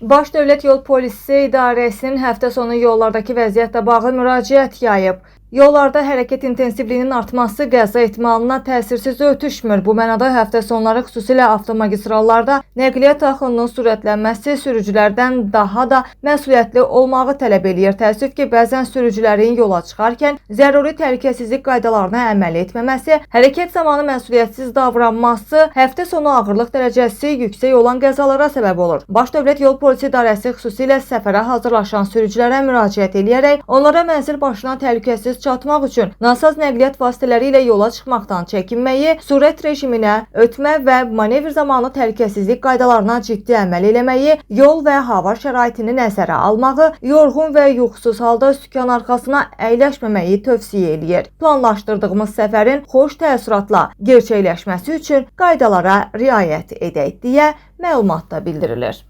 Baş Dövlət Yol Polisi İdarəsinin həftə sonu yollardakı vəziyyətlə bağlı müraciət yayıb. Yollarda hərəkət intensivliyinin artması qəza ehtimalına təsirsiz ötüşmür. Bu mənada həftə sonları xüsusilə avtomagistrallarda nəqliyyat axınının sürətlənməsi sürücülərdən daha da məsuliyyətli olmağı tələb eləyir. Təəssüf ki, bəzən sürücülərin yola çıxarkən zəruri təhlükəsizlik qaydalarına əməl etməməsi, hərəkət zamanı məsuliyyətsiz davranması həftə sonu ağırlıq dərəcəsi yüksək olan qəzalara səbəb olur. Baş Dövlət Yol Polisi İdarəsi xüsusilə səfərə hazırlaşan sürücülərə müraciət eləyərək onlara mənzil başına təhlükəsiz çatmaq üçün nasaz nəqliyyat vasitələri ilə yola çıxmaqdan çəkinməyi, sürət rejiminə ötmə və manevr zamanı təhlükəsizlik qaydalarına ciddi əməl eləməyi, yol və hava şəraitini nəzərə almağı, yorğun və yuxusuz halda sükan arxasına əyləşməməyi tövsiyə eləyir. Planlaşdırdığımız səfərin xoş təəssüratla gerçəkləşməsi üçün qaydalara riayət edək deyə məlumatda bildirilir.